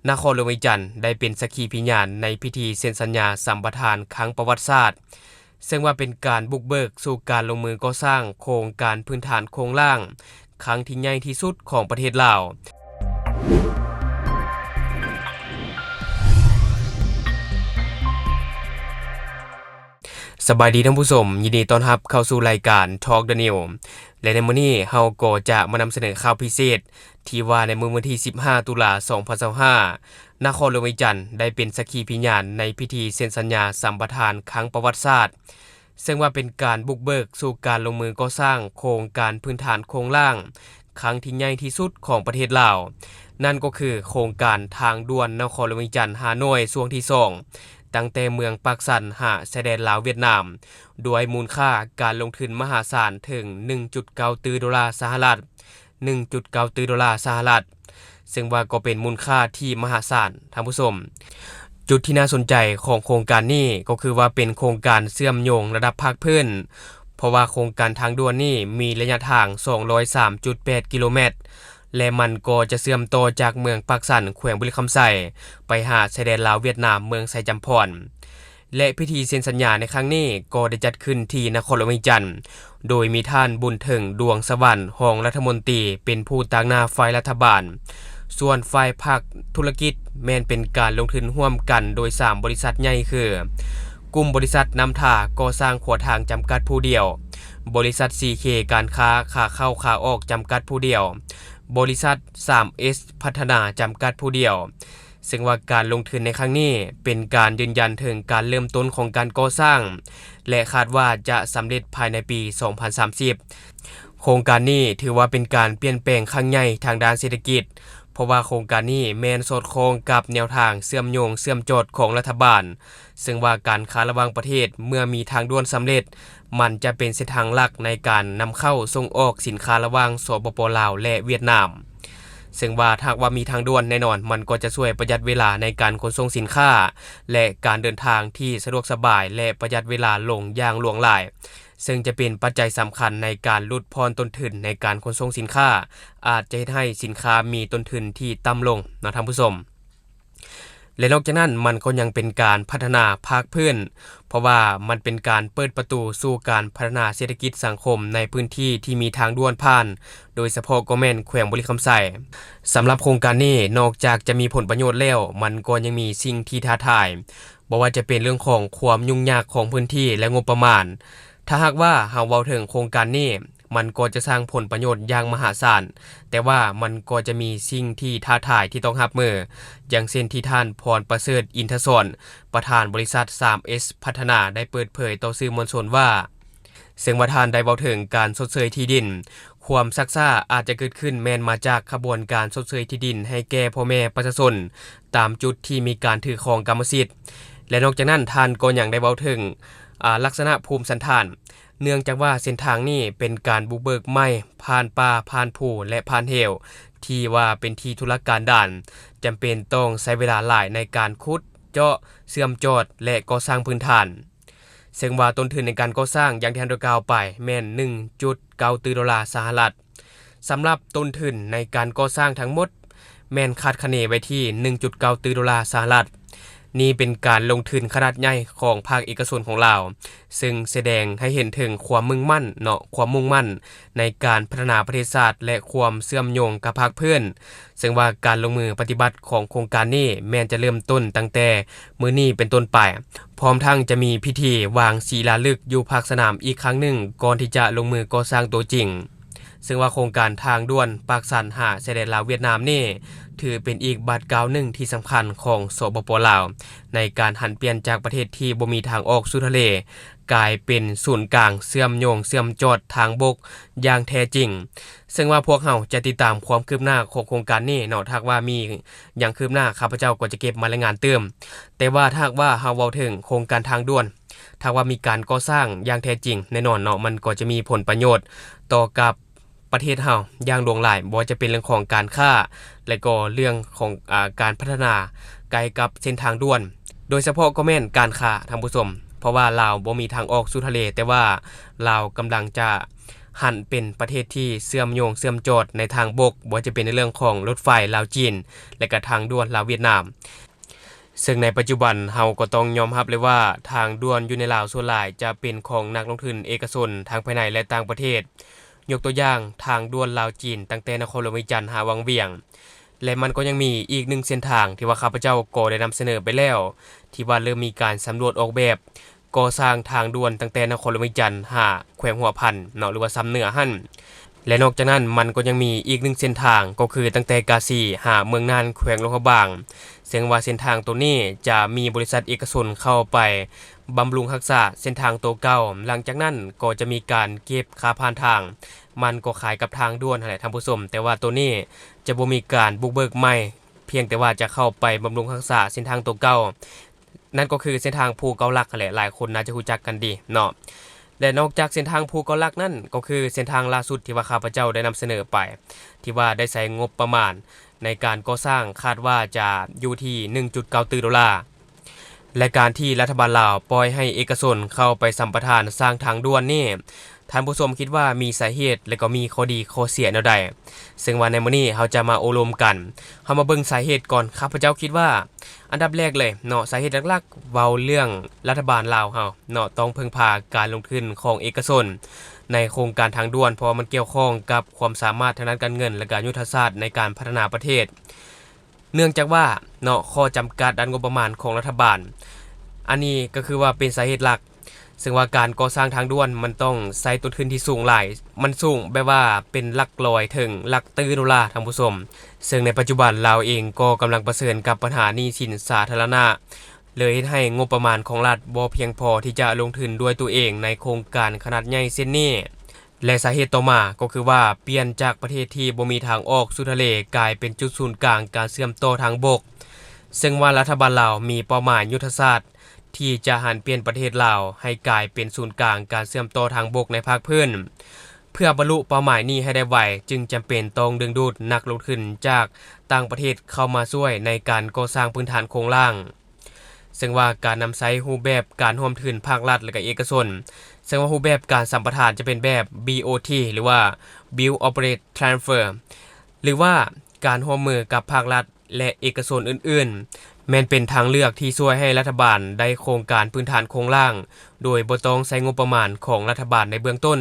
ນະຄອນຫຼວງວຽງຈັນໄດ້ເປັນສັກຂີພິຍານໃນພິທີເຊັນສັນຍາສຳປະທານຄັ້ງປະຫວັດສາດ, ເຊິ່ງວ່າເປັນການບຸກເບີກສູ່ການລົງມືກໍ່ສ້າງໂຄງການພື້ນຖານໂຄງລ່າງຄັ້ງທີ່ໃຫຍ່ທີ່ສຸດຂອງປະເທດລາວ. ສະບາຍດີທ່ານຜູ້ຊົມ, ຍິນດີຕ້ອນຮັບເຂົ້າສູ່ລາຍການ Talk the News ແລະ ໃນມື້ນີ້ເຮົາກໍຈະມານຳສະເໜີຂ່າວພິເສດ ທີ່ວ່າໃນມື້ວັນທີສິບຫ້າ ຕຸລາ ສອງພັນຊາວຫ້າ ນະຄອນຫຼວງວຽງຈັນໄດ້ເປັນສັກຂີພິຍານໃນພິທີເຊັນສັນຍາສຳປະທານຄັ້ງປະຫວັດສາດ, ເຊິ່ງວ່າເປັນການບຸກເບີກສູ່ການລົງມືກໍ່ສ້າງໂຄງການພື້ນຖານໂຄງລ່າງ ຄັ້ງທີ່ໃຫຍ່ທີ່ສຸດຂອງປະເທດລາວ, ນັ້ນກໍຄືໂຄງການທາງດ່ວນນະຄອນຫຼວງວຽງຈັນ-ຮ່າໂນ້ຍ ຊ່ວງທີສອງ ຕັ້ງແຕ່ເມືອງປາກຊັນຫາຊາຍແດນລາວຫວຽດນາມ, ດ້ວຍມູນຄ່າການລົງທຶນມະຫາສານເຖິງໜຶ່ງຈຸດເກົ້າຕື້ໂດລາສະຫະລັດ, ໜຶ່ງຈຸດເກົ້າຕື້ໂດລາສະຫະລັດ, ເຊິ່ງວ່າກໍເປັນມູນຄ່າທີ່ມະຫາສານ, ທ່ານຜູ້ຊົມ. ຈຸດທີ່ໜ້າສົນໃຈຂອງໂຄງການນີ້ກໍຄືວ່າເປັນໂຄງການເຊື່ອມໂຍງລະດັບພາກພື້ນ, ເພາະວ່າໂຄງການທາງດ່ວນນີ້ມີໄລຍະທາງສອງຮ້ອຍສາມຈຸດແປດກິໂລແມັດ ແລະ ມັນກໍຈະເຊື່ອມຕໍ່ຈາກເມືອງປາກຊັນ ແຂວງບໍລິຄຳໄຊ ໄປຫາຊາຍແດນລາວຫວຽດນາມ ເມືອງໄຊຈຳພອນ. ແລະ ພິທີເຊັນສັນຍາໃນຄັ້ງນີ້ກໍໄດ້ຈັດຂຶ້ນທີ່ນະຄອນຫຼວງວຽງຈັນ, ໂດຍມີທ່ານ ບຸນເຖິງ ດວງສະຫວັນ ຮອງລັດຖະມົນຕີ ເປັນຜູ້ຕາງໜ້າຝ່າຍລັດຖະບານ, ສ່ວນຝ່າຍພາກທຸລະກິດແມ່ນເປັນການລົງທຶນຮ່ວມກັນໂດຍສາມບໍລິສັດໃຫຍ່ຄື ກຸ່ມບໍລິສັດນ້ຳທາກໍ່ສ້າງຂົວທາງຈຳກັດຜູ້ດຽວ, ບໍລິສັດ ຊີເຄ ການຄ້າຂາເຂົ້າຂາອອກຈຳກັດຜູ້ດຽວ, ບໍລິສັດ ສາມເອສ ພັດທະນາຈຳກັດຜູ້ດຽວ. ເຊິ່ງວ່າການລົງທຶນໃນຄັ້ງນີ້ເປັນການຢືນຢັນເຖິງການເລີ່ມຕົ້ນຂອງການກໍ່ສ້າງ ແລະ ຄາດວ່າຈະສຳເລັດພາຍໃນປີສອງພັນສາມສິບ. ໂຄງການນີ້ຖືວ່າເປັນການປ່ຽນແປງຄັ້ງໃຫຍ່ທາງດ້ານເສດຖະກິດ, ເພາະວ່າໂຄງການນີ້ແມ່ນສອດຄ່ອງກັບແນວທາງເຊື່ອມໂຍງເຊື່ອມຈອດຂອງລັດຖະບານ, ເຊິ່ງວ່າການຄ້າລະຫວ່າງປະເທດເມື່ອມີທາງດ່ວນສຳເລັດ, ມັນຈະເປັນເສັ້ນທາງຫຼັກໃນການນຳເຂົ້າສົ່ງອອກສິນຄ້າລະຫວ່າງ ສປປ ລາວ ແລະ ຫວຽດນາມ. ເຊິ່ງວ່າຖ້າຫາກວ່າມີທາງດ່ວນແນ່ນອນ, ມັນກໍຈະຊ່ວຍປະຢັດເວລາໃນການຂົນສົ່ງສິນຄ້າ ແລະ ການເດີນທາງທີ່ສະດວກສະບາຍ ແລະ ປະຢັດເວລາລົງຢ່າງຫຼວງຫຼາຍ, ເຊິ່ງຈະເປັນປັດໄຈສຳຄັນໃນການຫຼຸດຜ່ອນຕົ້ນທຶນໃນການຂົນສົ່ງສິນຄ້າ, ອາດຈະເຮັດໃຫ້ສິນຄ້າມີຕົ້ນທຶນທີ່ຕ່ຳລົງເນາະທ່ານຜູ້ຊົມ. ແລະ ນອກຈາກນັ້ນມັນກໍຍັງເປັນການພັດທະນາພາກພື້ນ, ເພາະວ່າມັນເປັນການເປີດປະຕູສູ່ການພັດທະນາເສດຖະກິດສັງຄົມໃນພື້ນທີ່ທີ່ມີທາງດ່ວນຜ່ານ, ໂດຍສະເພາະກໍແມ່ນແຂວງບໍລິຄຳໄຊ. ສຳລັບໂຄງການນີ້, ນອກຈາກຈະມີຜົນປະໂຫຍດແລ້ວ, ມັນກໍຍັງມີສິ່ງທີ່ທ້າທາຍ, ບໍ່ວ່າຈະເປັນເລື່ອງຂອງຄວາມຫຍຸ້ງຍາກຂອງພື້ນທີ່ ແລະ ງົບປະມານ. ຖ້າຫາກວ່າເຮົາເວົ້າເຖິງໂຄງການນີ້, ມັນກໍຈະສ້າງຜົນປະໂຫຍດຢ່າງມະຫາສານ, ແຕ່ວ່າມັນກໍຈະມີສິ່ງທີ່ທ້າທາຍທີ່ຕ້ອງຮັບມື, ຢ່າງເຊັ່ນທີ່ທ່ານ ພອນປະເສີດ ອິນທະສອນ ປະທານບໍລິສັດ ສາມເອສ ພັດທະນາ ໄດ້ເປີດເຜີຍຕໍ່ສື່ມວນຊົນວ່າ, ເຊິ່ງວ່າທ່ານໄດ້ເວົ້າເຖິງການຊົດເຊີຍທີ່ດິນ, ຄວາມຊັກຊ້າອາດຈະເກີດຂຶ້ນແມ່ນມາຈາກຂະບວນການຊົດເຊີຍທີ່ດິນໃຫ້ແກ່ພໍ່ແມ່ປະຊາຊົນຕາມຈຸດທີ່ມີການຖືຄອງກຳມະສິດ, ແລະ ນອກຈາກນັ້ນທ່ານກໍຍັງໄດ້ເວົ້າເຖິງ, ອາ, ລັກສະນະພູມສັນຖານ, ເນື່ອງຈາກວ່າເສັ້ນທາງນີ້ເປັນການບຸກເບີກໃໝ່, ຜ່ານປ່າ, ຜ່ານພູ ແລະ ຜ່ານເຫວ ທີ່ວ່າເປັນທີ່ທຸລະກັນດານ, ຈຳເປັນຕ້ອງໃຊ້ເວລາຫຼາຍໃນການຂຸດ, ເຈາະ, ເຊື່ອມຈອດ ແລະ ກໍ່ສ້າງພື້ນຖານ. ເຊິ່ງວ່າຕົ້ນທຶນໃນການກໍ່ສ້າງ, ຢ່າງທີ່ທ່ານໄດ້ກ່າວໄປ, ແມ່ນໜຶ່ງຈຸດເກົ້າຕື້ໂດລາສະຫະລັດ. ສຳລັບຕົ້ນທຶນໃນການກໍ່ສ້າງທັງໝົດ ແມ່ນຄາດຄະເນໄວ້ທີ່ໜຶ່ງຈຸດເກົ້າຕື້ໂດລາສະຫະລັດ. ນີ້ເປັນການລົງທຶນຂະໜາດໃຫຍ່ຂອງພາກເອກະຊົນຂອງລາວ, ເຊິ່ງສະແດງໃຫ້ເຫັນເຖິງຄວາມມຸ່ງໝັ້ນເນາະ, ຄວາມມຸ່ງໝັ້ນໃນການພັດທະນາປະເທດຊາດ ແລະ ຄວາມເຊື່ອມໂຍງກັບພາກພື້ນ. ເຊິ່ງວ່າການລົງມືປະຕິບັດຂອງໂຄງການນີ້ແມ່ນຈະເລີ່ມຕົ້ນຕັ້ງແຕ່ມື້ນີ້ເປັນຕົ້ນໄປ, ພ້ອມທັງຈະມີພິທີວາງສີລາລຶກຢູ່ພາກສະໜາມອີກຄັ້ງໜຶ່ງ ກ່ອນທີ່ຈະລົງມືກໍ່ສ້າງຕົວຈິງ. ເຊິ່ງວ່າໂຄງການທາງດ່ວນປາກຊັນຫາຊາຍແດນລາວຫວຽດນາມນີ້ ຖືເປັນອີກບາດກ້າວໜຶ່ງທີ່ສຳຄັນຂອງ ສປປ ລາວ ໃນການຫັນປ່ຽນຈາກປະເທດທີ່ບໍ່ມີທາງອອກສູ່ທະເລ ກາຍເປັນສູນກາງເຊື່ອມໂຍງເຊື່ອມຈອດທາງບົກຢ່າງແທ້ຈິງ. ເຊິ່ງວ່າພວກເຮົາຈະຕິດຕາມຄວາມຄືບໜ້າຂອງໂຄງການນີ້ເນາະ, ຖ້າຫາກວ່າມີຫຍັງຄືບໜ້າ ຂ້າພະເຈົ້າກໍຈະເກັບມາລາຍງານຕື່ມ. ແຕ່ວ່າຖ້າຫາກວ່າເຮົາເວົ້າເຖິງໂຄງການທາງດ່ວນ, ຖ້າວ່າມີການກໍ່ສ້າງຢ່າງແທ້ຈິງ, ແນ່ນອນເນາະ, ມັນກໍຈະມີຜົນປະໂຫຍດຕໍ່ກັບປະເທດເຮົາຢ່າງຫຼວງຫຼາຍ, ບໍ່ວ່າຈະເປັນເລື່ອງຂອງການຄ້າ ແລະ ກໍເລື່ອງຂອງ, ອາ, ການພັດທະນາໃກ້ກັບເສັ້ນທາງດ່ວນ, ໂດຍສະເພາະກໍແມ່ນການຄ້າ, ທ່ານຜູ້ຊົມ, ເພາະວ່າລາວບໍ່ມີທາງອອກສູ່ທະເລ, ແຕ່ວ່າລາວກຳລັງຈະ ຫັ້ນເປັນປະເທດທີ່ເຊື່ອມໂຍງເຊື່ອມຈອດໃນທາງບົກ, ບໍ່ວ່າຈະເປັນໃນເລື່ອງຂອງລົດໄຟລາວ-ຈີນ ແລະກະທາງດ່ວນລາວ-ຫວຽດນາມ. ເຊິ່ງໃນປັດຈຸບັນເຮົາກໍຕ້ອງຍອມຮັບເລີຍວ່າ ທາງດ່ວນຢູ່ໃນລາວສ່ວນຫຼາຍຈະເປັນຂອງນັກລົງທຶນເອກະຊົນທັງພາຍໃນ ແລະ ຕ່າງປະເທດ. ຍົກຕົວຢ່າງ ທາງດ່ວນລາວ-ຈີນ ຕັ້ງແຕ່ນະຄອນຫຼວງວຽງຈັນຫາວັງວຽງ ແລະ ມັນກໍຍັງມີອີກໜຶ່ງເສັ້ນທາງທີ່ວ່າຂ້າພະເຈົ້າກໍໄດ້ນຳສະເໜີໄປແລ້ວ ທີ່ວ່າເລີ່ມມີການສຳຫຼວດອອກແບບ ກໍ່ສ້າງທາງດ່ວນຕັ້ງແຕ່ນະຄອນຫຼວງວຽງຈັນຫາແຂວງຫົວພັນເນາະ ຫຼືວ່າຊຳເໜືອຫັ້ນ. ແລະ ນອກຈາກນັ້ນມັນກໍຍັງມີອີກໜຶ່ງເສັ້ນທາງ ກໍຄືຕັ້ງແຕ່ກາສີຫາເມືອງນ່ານ ແຂວງຫຼວງພະບາງ, ເຊິ່ງວ່າເສັ້ນທາງໂຕນີ້ຈະມີບໍລິສັດເອກະຊົນເຂົ້າໄປບຳລຸງຮັກສາເສັ້ນທາງໂຕເກົ່າ. ຫຼັງຈາກນັ້ນກໍຈະມີການເກັບຄ່າຜ່ານທາງ, ມັນກໍຄ້າຍກັບທາງດ່ວນຫັ້ນແຫຼະທ່ານຜູ້ຊົມ, ແຕ່ວ່າໂຕນີ້ຈະບໍ່ມີການບຸກເບີກໃໝ່, ພຽງແຕ່ວ່າຈະເຂົ້າໄປບຳລຸງຮັກສາເສັ້ນທາງໂຕເກົ່າ. ນັ້ນກໍຄືເສັ້ນທາງພູເກົ້າຫຼັກຫັ້ນແຫຼະ, ຫຼາຍຄົນໜ້າຈະຮູ້ຈັກກັນດີເນາະ. ແລະ ນອກຈາກເສັ້ນທາງພູເກົ້າຫຼັກນັ້ນ ກໍຄືເສັ້ນທາງລ່າສຸດທີ່ວ່າຂ້າພະເຈົ້າໄດ້ນຳສະເໜີໄປ ທີ່ວ່າໄດ້ໃຊ້ງົບປະມານໃນການກໍ່ສ້າງ ຄາດວ່າຈະຢູ່ທີ່ໜຶ່ງຈຸດເກົ້າຕື້ໂດລາ ແລະ ການທີ່ລັດຖະບານລາວປ່ອຍໃຫ້ເອກະຊົນເຂົ້າໄປສຳປະທານສ້າງທາງດ່ວນນີ້ ທ່ານຜູ້ຊົມຄິດວ່າມີສາເຫດ ແລະ ກໍມີຂໍ້ດີຂໍ້ເສຍແນວໃດ? ເຊິ່ງວ່າໃນມື້ນີ້ເຮົາຈະມາໂອ້ລົມກັນ. ເຮົາມາເບິ່ງສາເຫດກ່ອນ. ຂ້າພະເຈົ້າຄິດວ່າ ອັນດັບແລກເລີຍເນາະ, ສາເຫດຫຼັກໆ ເວົ້າເລື່ອງລັດຖະບານລາວເຮົາເນາະ ຕ້ອງເພິ່ງພາການລົງທຶນຂອງເອກະຊົນໃນໂຄງການທາງດ່ວນ, ເພາະວ່າມັນກ່ຽວຂ້ອງກັບຄວາມສາມາດທາງດ້ານການເງິນ ແລະ ການຍຸດທະສາດໃນການພັດທະນາປະເທດ. ເນື່ອງຈາກວ່າເນາະ ຂໍ້ຈຳກັດດ້ານງົບປະມານຂອງລັດຖະບານ ອັນນີ້ກໍຄືວ່າເປັນສາເຫດຫຼັກ. ເຊິ່ງວ່າການກໍ່ສ້າງທາງດ່ວນມັນຕ້ອງໃຊ້ຕົ້ນທຶນທີ່ສູງຫຼາຍ, ມັນສູງແບບວ່າເປັນຫຼັກຮ້ອຍເຖິງຫຼັກຕື້ໂດລາທ່ານຜູ້ຊົມ. ເຊິ່ງໃນປັດຈຸບັນລາວເອງກໍກຳລັງປະເຊີນກັບບັນຫາໜີ້ສິນສາທາລະນະ, ເລີຍເຮັດໃຫ້ງົບປະມານຂອງລັດບໍ່ພຽງພໍທີ່ຈະລົງທຶນດ້ວຍຕົວເອງໃນໂຄງການຂະໜາດໃຫຍ່ເຊັ່ນນີ້. ແລະ ສາເຫດຕໍ່ມາກໍຄືວ່າ ປ່ຽນຈາກປະເທດທີ່ບໍ່ມີທາງອອກສູ່ທະເລ ກາຍເປັນຈຸດສູນກາງການເຊື່ອມຕໍ່ທາງບົກ, ເຊິ່ງວ່າລັດຖະບານລາວມີເປົ້າໝາຍຍຸດທະສາດທີ່ຈະຫັນປ່ຽນປະເທດລາວໃຫ້ກາຍເປັນສູນກາງການເຊື່ອມຕໍ່ທາງບົກໃນພາກພື້ນ. ເພື່ອບັນລຸເປົ້າໝາຍນີ້ໃຫ້ໄດ້ໄວ, ຈຶ່ງຈຳເປັນຕ້ອງດຶງດູດນັກລົງທຶນຈາກຕ່າງປະເທດເຂົ້າມາຊ່ວຍໃນການກໍ່ສ້າງພື້ນຖານໂຄງລ່າງ. ເຊິ່ງວ່າການນຳໃຊ້ຮູບແບບການຮ່ວມທຶນພາກລັດ ແລະ ກະເອກະຊົນ, ເຊິ່ງວ່າຮູບແບບການສຳປະທານຈະເປັນແບບ BOT ຫຼືວ່າ Build Operate Transfer ຫຼືວ່າການຮ່ວມມືກັບພາກລັດ ແລະ ເອກະຊົນອື່ນໆ, ແມ່ນເປັນທາງເລືອກທີ່ຊ່ວຍໃຫ້ລັດຖະບານໄດ້ໂຄງການພື້ນຖານໂຄງລ່າງ ໂດຍບໍ່ຕ້ອງໃຊ້ງົບປະມານຂອງລັດຖະບານໃນເບື້ອງຕົ້ນ.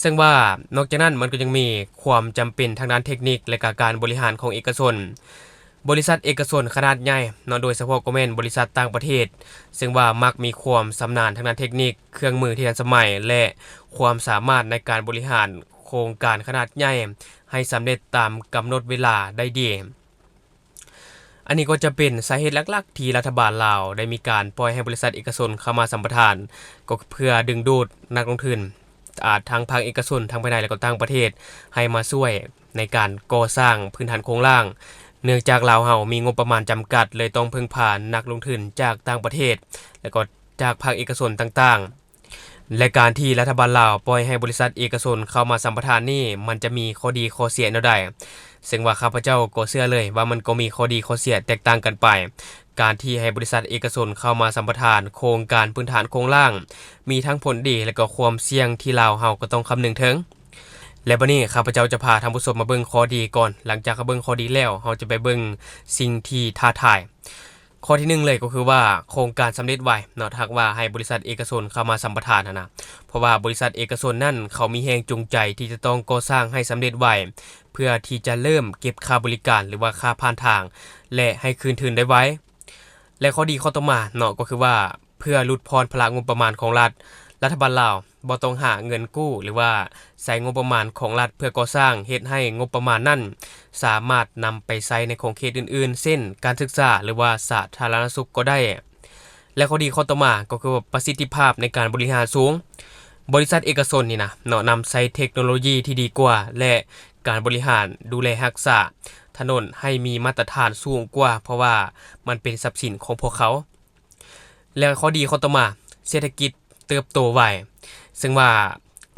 ເຊິ່ງວ່ານອກຈາກນັ້ນມັນກໍຍັງມີຄວາມຈຳເປັນທາງດ້ານເທັກນິກ ແລະ ກະການບໍລິຫານຂອງເອກະຊົນ. ບໍລິສັດເອກະຊົນຂະໜາດໃຫຍ່ເນາະ, ໂດຍສະເພາະກໍແມ່ນບໍລິສັດຕ່າງປະເທດ, ເຊິ່ງວ່າມັກມີຄວາມຊຳນານທາງດ້ານເທັກນິກ, ເຄື່ອງມືທີ່ທັນສະໄໝ ແລະ ຄວາມສາມາດໃນການບໍລິຫານໂຄງການຂະໜາດໃຫຍ່ໃຫ້ສຳເລັດຕາມກຳນົດເວລາໄດ້ດີ. ອັນນີ້ກໍຈະເປັນສາເຫດຫຼັກໆ ທີ່ລັດຖະບານລາວໄດ້ມີການປ່ອຍໃຫ້ບໍລິສັດເອກະຊົນເຂົ້າມາສຳປະທານ, ກໍເພື່ອດຶງດູດນັກລົງທຶນ, ອາ, ທັງພາກເອກະຊົນ, ທັງພາຍໃນ ແລະ ກໍຕ່າງປະເທດ, ໃຫ້ມາຊ່ວຍໃນການກໍ່ສ້າງພື້ນຖານໂຄງລ່າງ. ເນື່ອງຈາກລາວເຮົາມີງົບປະມານຈຳກັດ, ເລີຍຕ້ອງເພິ່ງພານັກລົງທຶນຈາກຕ່າງປະເທດ ແລະ ກໍຈາກພາກເອກະຊົນຕ່າງໆ. ແລະ ການທີ່ລັດຖະບານລາວປ່ອຍໃຫ້ບໍລິສັດເອກະຊົນເຂົ້າມາສຳປະທານນີ້ ມັນຈະມີຂໍ້ດີຂໍ້ເສຍແນວໃດ? ເຊິ່ງວ່າຂ້າພະເຈົ້າກໍເຊື່ອເລີຍວ່າມັນກໍມີຂໍ້ດີຂໍ້ເສຍແຕກຕ່າງກັນໄປ. ການທີ່ໃຫ້ບໍລິສັດເອກະຊົນເຂົ້າມາສຳປະທານໂຄງການພື້ນຖານໂຄງລ່າງ ມີທັງຜົນດີ ແລະ ກໍຄວາມສ່ຽງທີ່ລາວເຮົາກໍຕ້ອງຄຳນຶງເຖິງ. ແລະ ບັດນີ້ຂ້າພະເຈົ້າຈະພາທ່ານຜູ້ຊົມມາເບິ່ງຂໍ້ດີກ່ອນ. ຫຼັງຈາກເຮົາເບິ່ງຂໍ້ດີແລ້ວ, ເຮົາຈະໄປເບິ່ງສິ່ງທີ່ທ້າທາຍ. ຂໍ້ທີໜຶ່ງເລີຍກໍຄືວ່າ ໂຄງການສຳເລັດໄວເນາະ, ຖ້າຫາກວ່າໃຫ້ບໍລິສັດເອກະຊົນເຂົ້າມາສຳປະທານຫັ້ນນະ, ເພາະວ່າບໍລິສັດເອກະຊົນນັ້ນ ເຂົາມີແຮງຈູງໃຈທີ່ຈະຕ້ອງກໍ່ສ້າງໃຫ້ສຳເລັດໄວ ເພື່ອທີ່ຈະເລີ່ມເກັບຄ່າບໍລິການ ຫຼືວ່າຄ່າຜ່ານທາງ ແລະ ໃຫ້ຄືນທຶນໄດ້ໄວ. ແລະ ຂໍ້ດີຂໍ້ຕໍ່ມາເນາະ ກໍຄືວ່າ ເພື່ອຫຼຸດຜ່ອນພາລະງົບປະມານຂອງລັດ, ລັດຖະບານລາວບໍ່ຕ້ອງຫາເງິນກູ້ ຫຼືວ່າໃຊ້ງົບປະມານຂອງລັດເພື່ອກໍ່ສ້າງ, ເຮັດໃຫ້ງົບປະມານນັ້ນສາມາດນຳໄປໃຊ້ໃນຂອງເຂດອື່ນໆ ເຊັ່ນ ການສຶກສາ ຫຼືວ່າສາທາລະນະສຸກກໍໄດ້. ແລະ ຂໍ້ດີຂໍ້ຕໍ່ມາກໍຄືວ່າ ປະສິດທິພາບໃນການບໍລິຫານສູງ. ບໍລິສັດເອກະຊົນນີ້ນະເນາະ ນຳໃຊ້ເທັກໂນໂລຢີທີ່ດີກວ່າ ແລະ ການບໍລິຫານດູແລຮັກສາຖະໜົນໃຫ້ມີມາດຕະຖານສູງກວ່າ, ເພາະວ່າມັນເປັນຊັບສິນຂອງພວກເຂົາ. ແລະ ຂໍ້ດີຂໍ້ຕໍ່ມາ ເສດຖະກິດເຕີບໂຕໄວ, ເຊິ່ງວ່າ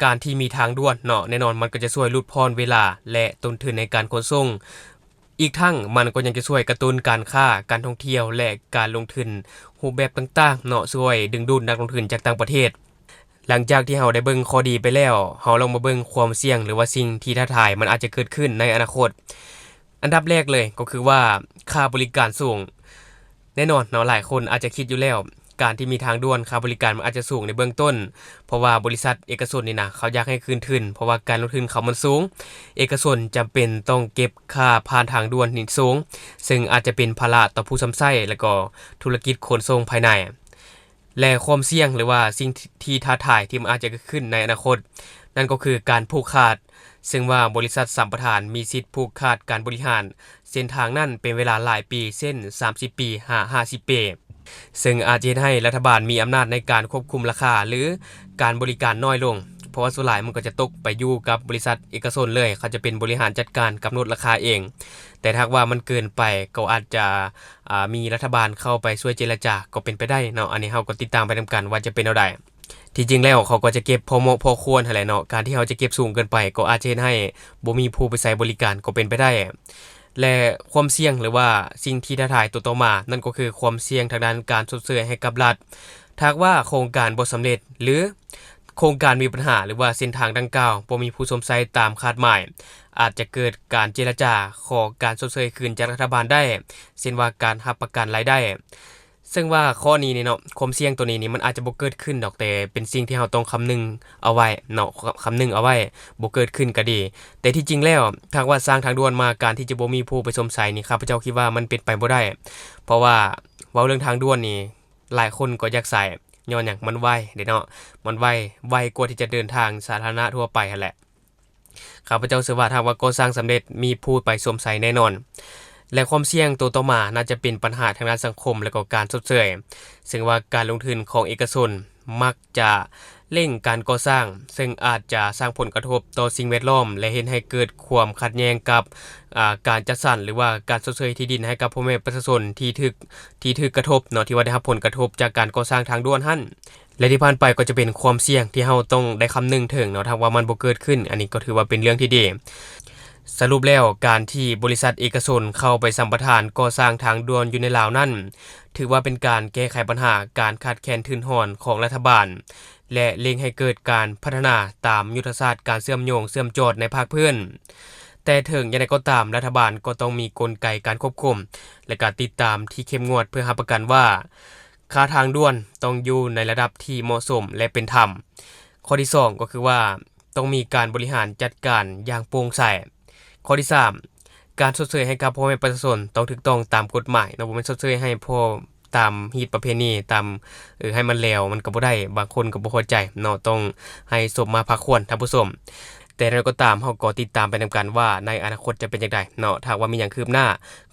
ການທີ່ມີທາງດ່ວນເນາະ ແນ່ນອນມັນກໍຈະຊ່ວຍຫຼຸດຜ່ອນເວລາ ແລະ ຕົ້ນທຶນໃນການຂົນສົ່ງ. ອີກທັງມັນກໍຍັງຈະຊ່ວຍກະຕຸ້ນການຄ້າ, ການທ່ອງທ່ຽວ ແລະ ການລົງທຶນຮູບແບບຕ່າງໆເນາະ, ຊ່ວຍດຶງດູດນັກລົງທຶນຈາກຕ່າງປະເທດ. ຫຼັງຈາກທີ່ເຮົາໄດ້ເບິ່ງຂໍ້ດີໄປແລ້ວ, ເຮົາລອງມາເບິ່ງຄວາມສ່ຽງ ຫຼືວ່າສິ່ງທີ່ທ້າທາຍມັນອາດຈະເກີດຂຶ້ນໃນອະນາຄົດ. ອັນດັບແລກເລີຍກໍຄືວ່າຄ່າບໍລິການສູງ. ແນ່ນອນເນາະ, ຫຼາຍຄົນອາດຈະຄິດຢູ່ແລ້ວ, ການທີ່ມີທາງດ່ວນ ຄ່າບໍລິການມັນອາດຈະສູງໃນເບື້ອງຕົ້ນ, ເພາະວ່າບໍລິສັດເອກະຊົນນີ້ນະ ເຂົາຢາກໃຫ້ຄືນທຶນ, ເພາະວ່າການລົງທຶນເຂົາມັນສູງ. ເອກະຊົນຈຳເປັນຕ້ອງເກັບຄ່າຜ່ານທາງດ່ວນນີ້ສູງ, ເຊິ່ງອາດຈະເປັນພາລະຕໍ່ຜູ້ຊຳໃຊ້ ແລະກໍທຸລະກິດຂົນສົ່ງພາຍໃນ. ແລະ ຄວາມສ່ຽງ ຫຼືວ່າສິ່ງທີ່ທ້າທາຍທີ່ມັນອາດຈະເກີດຂຶ້ນໃນອະນາຄົດ, ນັ້ນກໍຄືການຜູກຂາດ, ເຊິ່ງວ່າບໍລິສັດສຳປະທານມີສິດຜູກຂາດການບໍລິຫານເສັ້ນທາງນັ້ນເປັນເວລາຫຼາຍປີ, ເຊັ່ນ ສາມສິບປີ ຫາ ຫ້າສິບປີ, ເຊິ່ງອາດຈະເຮັດໃຫ້ລັດຖະບານມີອຳນາດໃນການຄວບຄຸມລາຄາ ຫຼື ການບໍລິການນ້ອຍລົງ, ເພາະວ່າສ່ວນຫຼາຍມັນກໍຈະຕົກໄປຢູ່ກັບບໍລິສັດເອກະຊົນເລີຍ, ເຂົາຈະເປັນບໍລິຫານຈັດການກຳນົດລາຄາເອງ. ແຕ່ຖ້າຫາກວ່າມັນເກີນໄປ ກໍອາດຈະ ອ່າ ມີລັດຖະບານເຂົ້າໄປຊ່ວຍເຈລະຈາກໍເປັນໄປໄດ້ເນາະ. ອັນນີ້ເຮົາກໍຕິດຕາມໄປນຳກັນວ່າຈະເປັນແນວໃດ. ທີ່ຈິງແລ້ວເຂົາກໍຈະເກັບພໍເໝາະພໍຄວນຫັ້ນແຫຼະເນາະ, ການທີ່ເຮົາຈະເກັບສູງເກີນໄປກໍອາດຈະເຮັດໃຫ້ບໍ່ມີຜູ້ໄປໃຊ້ບໍລິການກໍເປັນໄປໄດ້. ແລະ ຄວາມສ່ຽງ ຫຼືວ່າສິ່ງທີ່ທ້າທາຍຕົວຕໍ່ມາ ນັ້ນກໍຄືຄວາມສ່ຽງທາງດ້ານການຊົດເຊີຍໃຫ້ກັບລັດ. ຖ້າຫາກວ່າໂຄງການບໍ່ສຳເລັດ ຫຼື ໂຄງການມີບັນຫາ ຫຼືວ່າເສັ້ນທາງດັ່ງກ່າວບໍ່ມີຜູ້ຊົມໃຊ້ຕາມຄາດໝາຍ, ອາດຈະເກີດການເຈລະຈາຂໍການຊົດເຊີຍຄືນຈາກລັດຖະບານໄດ້, ເຊັ່ນວ່າການຮັບປະກັນລາຍໄດ້. ເຊິ່ງວ່າຂໍ້ນີ້ນີ້ເນາະ, ຄວາມສ່ຽງຕົວນີ້ນີ້ມັນອາດຈະບໍ່ເກີດຂຶ້ນດອກ, ແຕ່ເປັນສິ່ງທີ່ເຮົາຕ້ອງຄຳນຶງເອົາໄວ້ເນາະ, ຄ- ຄຳນຶງເອົາໄວ້, ບໍ່ເກີດຂຶ້ນກໍດີ. ແຕ່ທີ່ຈິງແລ້ວ ຖ້າຫາກວ່າສ້າງທາງດ່ວນມາ, ການທີ່ຈະບໍ່ມີຜູ້ໄປຊົມໃຊ້ນີ້ ຂ້າພະເຈົ້າຄິດວ່າມັນເປັນໄປບໍ່ໄດ້, ເພາະວ່າເວົ້າເລື່ອງທາງດ່ວນນີ້ ຫຼາຍຄົນກໍຢາກໃຊ້, ຍ້ອນຫຍັງ? ມັນໄວເດ້ເນາະ, ມັນໄວ, ໄວກວ່າທີ່ຈະເດີນທາງສາທາລະນະທົ່ວໄປຫັ້ນແຫຼະ. ຂ້າພະເຈົ້າເຊື່ອວ່າ ຖ້າຫາກວ່າກໍ່ສ້າງສຳເລັດ ມີຜູ້ໄປຊົມໃຊ້ແນ່ນອນ. ແລະ ຄວາມສ່ຽງຕົວຕໍ່ມາ ໜ້າຈະເປັນບັນຫາທາງດ້ານສັງຄົມ ແລະກໍການຊົດເຊີຍ, ເຊິ່ງວ່າການລົງທຶນຂອງເອກະຊົນມັກຈະເລັ່ງການກໍ່ສ້າງ, ເຊິ່ງອາດຈະສ້າງຜົນກະທົບຕໍ່ສິ່ງແວດລ້ອມ ແລະ ເຮັດໃຫ້ເກີດຄວາມຂັດແຍ່ງກັບ ອາ ການຈັດສັນ ຫຼືວ່າການຊົດເຊີຍທີ່ດິນໃຫ້ກັບພໍ່ແມ່ປະຊາຊົນທີ່ຖືກ ທີ່ຖືກກະທົບເນາະ, ທີ່ວ່າໄດ້ຮັບຜົນກະທົບຈາກການກໍ່ສ້າງທາງດ່ວນຫັ້ນ. ແລະ ທີ່ຜ່ານໄປກໍຈະເປັນຄວາມສ່ຽງທີ່ເຮົາຕ້ອງໄດ້ຄຳນຶງເຖິງເນາະ, ຖ້າວ່າມັນບໍ່ເກີດຂຶ້ນ, ອັນນີ້ກໍຖືວ່າເປັນເລື່ອງທີ່ດີ. ສະຫຼຸບແລ້ວ, ການທີ່ບໍລິສັດເອກະຊົນເຂົ້າໄປສຳປະທານກໍ່ສ້າງທາງດ່ວນຢູ່ໃນລາວນັ້ນ, ຖືວ່າເປັນການແກ້ໄຂບັນຫາການຂາດແຄນທຶນຮອນຂອງລັດຖະບານ ແລະ ເລັ່ງໃຫ້ເກີດການພັດທະນາຕາມຍຸດທະສາດການເຊື່ອມໂຍງເຊື່ອມຈອດໃນພາກພື້ນ. ແຕ່ເຖິງຢ່າງໃດກໍຕາມ, ລັດຖະບານກໍຕ້ອງມີກົນໄກການຄວບຄຸມ ແລະ ການຕິດຕາມທີ່ເຂັ້ມງວດ ເພື່ອຮັບປະກັນວ່າຄ່າທາງດ່ວນຕ້ອງຢູ່ໃນລະດັບທີ່ເໝາະສົມ ແລະ ເປັນທຳ. ຂໍ້ທີສອງ ກໍຄືວ່າຕ້ອງມີການບໍລິຫານຈັດການຢ່າງໂປ່ງໃສ. ຂໍ້ທີສາມ ການຊົດເຊີຍໃຫ້ກັບພໍ່ແມ່ປະຊາຊົນຕ້ອງຖືກຕ້ອງຕາມກົດໝາຍເນາະ, ບໍ່ແມ່ນຊົດເຊີຍໃຫ້ພໍຕາມຮີດປະເພນີ, ຕາມ ເອີ ໃຫ້ມັນແລ້ວ ມັນກໍບໍ່ໄດ້, ບາງຄົນກໍບໍ່ພໍໃຈເນາະ, ຕ້ອງໃຫ້ສົມມາພາຄວນ, ທ່ານຜູ້ຊົມ. ແຕ່ຢ່າງໃດກໍຕາມ, ເຮົາກໍຕິດຕາມໄປນຳກັນວ່າໃນອະນາຄົດຈະເປັນຈັ່ງໃດເນາະ. ຖ້າຫາກວ່າມີຫຍັງຄືບໜ້າ,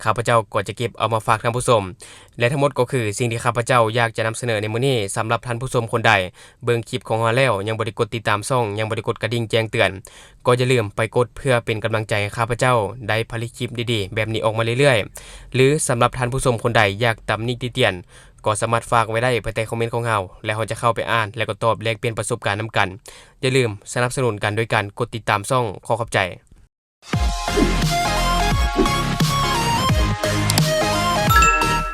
ຂ້າພະເຈົ້າກໍຈະເກັບເອົາມາຝາກທ່ານຜູ້ຊົມ. ແລະ ທັງໝົດກໍຄືສິ່ງທີ່ຂ້າພະເຈົ້າຢາກຈະນຳສະເໜີໃນມື້ນີ້. ສຳລັບທ່ານຜູ້ຊົມຄົນໃດເບິ່ງຄລິບຂອງເຮົາແລ້ວ ຍັງບໍ່ໄດ້ກົດຕິດຕາມຊ່ອງ, ຍັງບໍ່ໄດ້ກົດກະດິ່ງແຈ້ງເຕືອນ, ກໍຢ່າລືມໄປກົດເພື່ອເປັນກຳລັງໃຈໃຫ້ຂ້າພະເຈົ້າໄດ້ຜະລິດຄລິບດີໆແບບນີ້ອອກມາເລື້ອຍໆ. ຫຼື ສຳລັບທ່ານຜູ້ຊົມຄົນໃດຢາກຕຳໜິຕິຕຽນ, ກໍສາມາດຝາກໄວ້ໄດ້ພາຍໃຕ້ຄອມເມັນຂອງເຮົາ, ແລ້ວເຮົາຈະເຂົ້າໄປອ່ານ ແລະ ກໍຕອບແລກປ່ຽນປະສົບການນຳກັນ. ຢ່າລືມສະໜັບສະໜູນກັນໂດຍການກົດຕິດຕາມຊ່ອງ. ຂໍຂອບໃຈ.